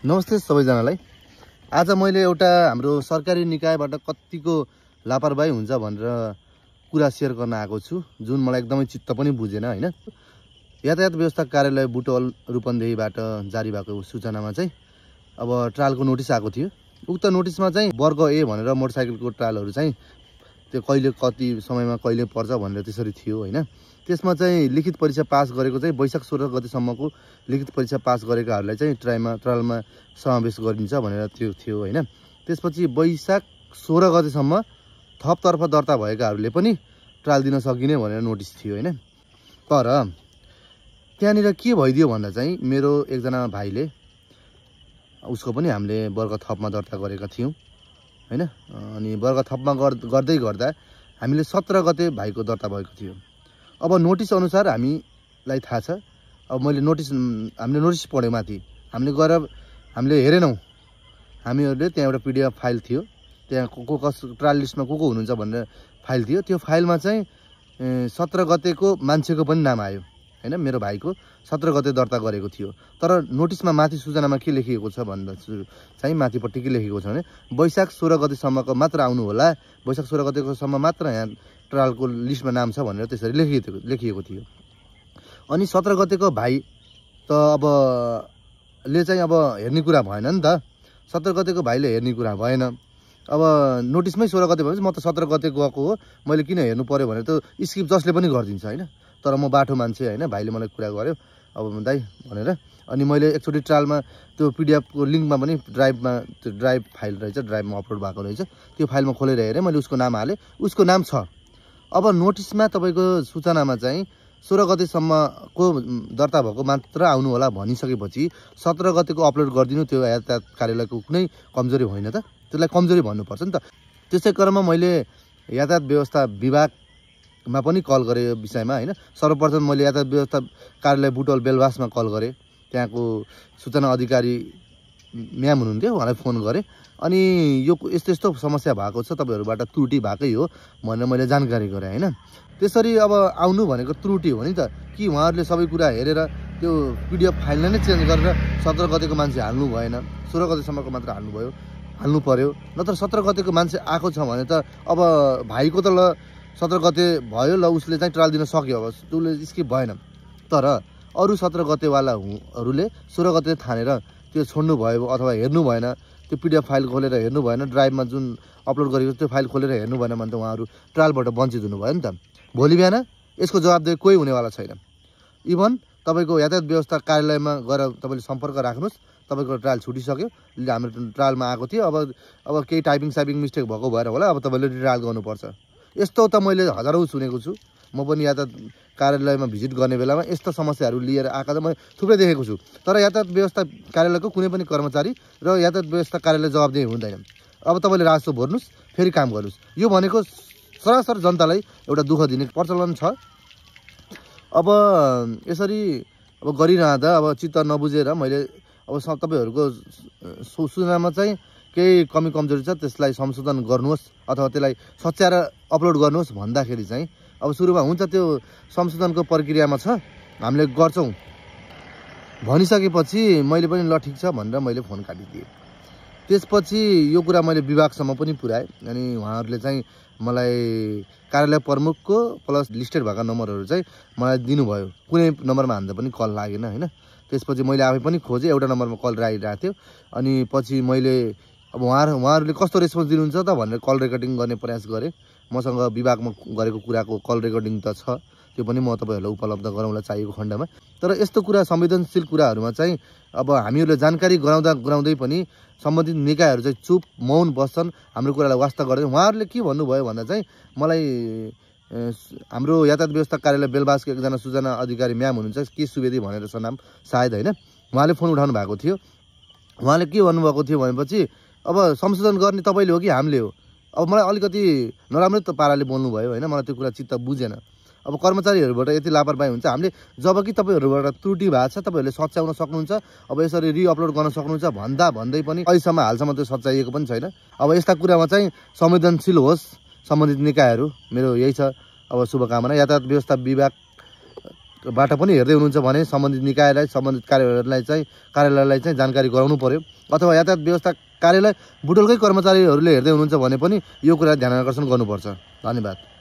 नमस्ते सबैजनालाई। आज मैले एउटा हाम्रो सरकारी निकायबाट कतिको लापरवाही हुन्छ भनेर कुरा शेयर गर्न आएको छु, जुन मलाई एकदमै चित्त पनि बुझेन हैन। यातायात व्यवस्था कार्यालय बुटवल रूपन्देहीबाट जारी भएको सूचनामा चाहिँ अब ट्रायलको नोटिस आएको थियो। उक्त नोटिसमा चाहिँ वर्ग ए भनेर मोटरसाइकलको ट्रायलहरू चाहिँ त्यो कहिले कति समयमा कहिले पर्छ भनेर त्यसरी थियो हैन। त्यसमा चाहिँ लिखित परीक्षा पास गरेको चाहिँ वैशाख 16 गतेसम्मको लिखित परीक्षा पास गरेकाहरूलाई चाहिँ ट्रायलमा समावेश गरिन्छ भनेर त्यो थियो हैन। त्यसपछि वैशाख 16 गतेसम्म थपतर्फ दर्ता भएकाहरूले पनि ट्रायल दिन सकिने भनेर नोटिस थियो हैन। तर त्यहाँनिर के भइदियो भन्दा चाहिँ मेरो एकजना भाइले, उसको पनि हामीले वर्ग थपमा दर्ता गरेका थियौं हैन। अनि वर्ग थपमा गर्दै गर्दा हामीले 17 गते भाइको दर्ता भएको थियो। अब नोटिस अनुसार हामीलाई थाहा छ, अब हामीले नोटिस पढ्यौं माथि, हामीले हेरेनौं। हामीहरूले त्यहाँ एउटा पीडीएफ फाइल थियो, त्यहाँ कस ट्रायल लिस्टमा को हुनुहुन्छ भनेर फाइल थियो। त्यो फाइलमा चाहिँ 17 गतेको मान्छेको पनि नाम आयो हैन। मेरो भाइको 17 गते दर्ता गरेको थियो। तर नोटिसमा माथि सूचनामा के लेखिएको छ भन्दा चाहिँ माथिपट्टि के लेखिएको छ भने वैशाख 16 गतेसम्मको मात्र आउनु होला, वैशाख 16 गतेको सम्म मात्र यहाँ ट्रायलको लिस्टमा नाम छ भनेर त्यसरी लेखिएको थियो। अनि 17 गतेको भाइ त अब हेर्ने कुरा भएन नि त। 17 गतेको भाइले हेर्ने कुरा भएन। अब नोटिसमै 16 गते भनेपछि म त 17 गते गएको हो, मैले किन हेर्नु पर्यो भनेर त स्किप जसले पनि गरिदिन्छ हैन। तर म बाटो मान्छे हैन, भाइले मलाई कुरा गर्यो अब दाइ भनेर। अनि मैले एकचोटि ट्रायलमा त्यो पीडीएफको लिङ्कमा पनि ड्राइभ फाइल रहेछ, ड्राइभमा अपलोड भएको रहेछ, त्यो फाइलमा खोलेर हेरेँ, मैले उसको नाम हालेँ, उसको नाम छ। अब नोटिसमा तपाईको सूचनामा चाहिँ 16 गतेसम्मको दर्ता भएको मात्र आउनु होला भनिसकेपछि 17 गतेको अपलोड गरिदिनु त्यो यातायात कार्यालयको कुनै कमजोरी होइन त? त्यसलाई कमजोरी भन्नुपर्छ नि त। त्यसै क्रममा मैले यातायात व्यवस्था विभागमा पनि कल गरेँ यो विषयमा हैन। सर्वप्रथम मैले यातायात व्यवस्था कार्यालय बुटवल बेलवासमा कल गरेँ, त्यहाँको सूचना अधिकारी म्याम हुनुहुन्थ्यो, उहाँलाई फोन गरेँ। अनि यो यस्तो समस्या भएको छ, तपाईहरुबाट त्रुटि भएकै हो भनेर मैले जानकारी गरे हैन। त्यसरी अब आउनु भनेको त्रुटि हो नि त, कि उहाँहरूले सबै कुरा हेरेर त्यो पीडीएफ फाइललाई नै चेन्ज गरेर 17 गतेको मान्छे हाल्नु भएन, 16 गतेसम्मको मात्र हाल्नु पर्यो। नत्र 17 गतेको मान्छे आएको छ भने त अब भाइको त ल 17 गते भयो, ल उसले चाहिँ ट्रायल दिन सक्यो, अब उसले स्किप भएन। तर अरु 17 गतेवालाहरूले 16 गते ठानेर त्यो छोड्नु भयो अथवा हेर्नु भएन, त्यो पीडीएफ फाइल खोलेर हेर्नु भएन, ड्राइभमा जुन अपलोड गरेको त्यो फाइल खोलेर हेर्नु भएन भने त उहाँहरू ट्रायलबाट वञ्चित हुनुभयो नि त। भोलि बिहान यसको जवाबदेही कोही हुनेवाला छैन। इभन तपाईको यातायात व्यवस्था कार्यालयमा गएर तपाईले सम्पर्क राख्नुस्, तपाईको ट्रायल छुटिसक्यो, हाम्रो ट्रायलमा आएको थियो, अब केही टाइपिङ मिस्टेक भएको भएर होला, अब तपाईले ट्रायल गर्नुपर्छ। यस्तो त मैले हजारौं सुनेको छु। म पनि यातायात कार्यालयमा भिजिट गर्ने बेलामा यस्ता समस्याहरू लिएर आएका त मैले थुप्रै देखेको छु। तर यातायात व्यवस्था कार्यालयको कुनै पनि कर्मचारी र यातायात व्यवस्था कार्यालय जवाबदेही हुँदैन। अब तपाईले राजस्व भर्नुस्, फेरि काम गर्नुस्। यो भनेको सरासर जनतालाई एउटा दुःख दिने प्रचलन छ। अब यसरी अब गरिरहँदा अब चित्त नबुझेर मैले अब तपाईहरुको सूचनामा चाहिँ केही कमी कमजोरी छ, त्यसलाई संशोधन गर्नुहोस् अथवा त्यसलाई सच्याएर अपलोड गर्नुहोस् भन्दाखेरि चाहिँ अब सुरुमा हुन्छ त्यो संशोधनको प्रक्रियामा छ, हामीले गर्छौं भनिसकेपछि मैले पनि ल ठीक छ भनेर मैले फोन काटिदिएँ। त्यसपछि यो कुरा मैले विभागसम्म पनि पुर्याएँ। अनि उहाँहरूले चाहिँ मलाई कार्यालय प्रमुखको प्लस लिस्टेड भएका नम्बरहरू चाहिँ मलाई दिनुभयो। कुनै नम्बरमा हान्दा पनि कल लागेन हैन। त्यसपछि मैले आफै पनि खोजेँ, एउटा नम्बरमा कल आइरहेको थियो। अनि पछि मैले अब उहाँहरूले कस्तो रेस्पोन्स दिनुहुन्छ त भनेर कल रेकर्डिङ गर्ने प्रयास गरेँ। मसँग विभागमा गरेको कुराको कल रेकर्डिङ त छ, त्यो पनि म तपाईहरुलाई उपलब्ध गराउँला चाहिएको खण्डमा। तर यस्तो कुरा संवेदनशील कुराहरुमा चाहिँ अब हामीहरूले जानकारी गराउँदै पनि सम्बन्धित निकायहरू चाहिँ चुप मौन बस्छन्, हाम्रो कुरालाई वास्ता गर्दैन। उहाँहरूले के भन्नुभयो भन्दा चाहिँ मलाई हाम्रो यातायात व्यवस्था कार्यालय बेलबासको एकजना सूचना अधिकारी म्याम हुनुहुन्छ, के सुवेदी भनेर छ नाम सायद हैन, उहाँले फोन उठाउनु भएको थियो। उहाँले के भन्नुभएको थियो भनेपछि अब संशोधन गर्ने तपाईले हो कि हामीले हो। अब मलाई अलिकति नराम्रो पाराले बोल्नु भयो हैन, मलाई त्यो कुरा चित्त बुझेन। अब कर्मचारीहरुबाट यति लापरवाही हुन्छ, हामीले जबकि तपाईहरुबाट त्रुटि भएको छ, तपाईहरुले सच्याउन सक्नुहुन्छ, अब यसरी रिअपलोड गर्न सक्नुहुन्छ भन्दै पनि हालसम्म त्यो सच्याइएको पनि छैन। अब यस्ता कुरामा चाहिँ संवेदनशील होस् सम्बन्धित निकायहरू, मेरो यही छ अब शुभकामना। यातायात व्यवस्था विभाग बाट पनि हेर्दै हुनुहुन्छ भने सम्बन्धित निकायलाई सम्बन्धित कार्यालयलाई चाहिँ जानकारी गराउनु पर्यो अथवा यातायात व्यवस्था कार्यालय बुटोलकै कर्मचारीहरूले हेर्दै हुनुहुन्छ भने पनि यो कुरा ध्यान आकर्षण गर्नुपर्छ। धन्यवाद।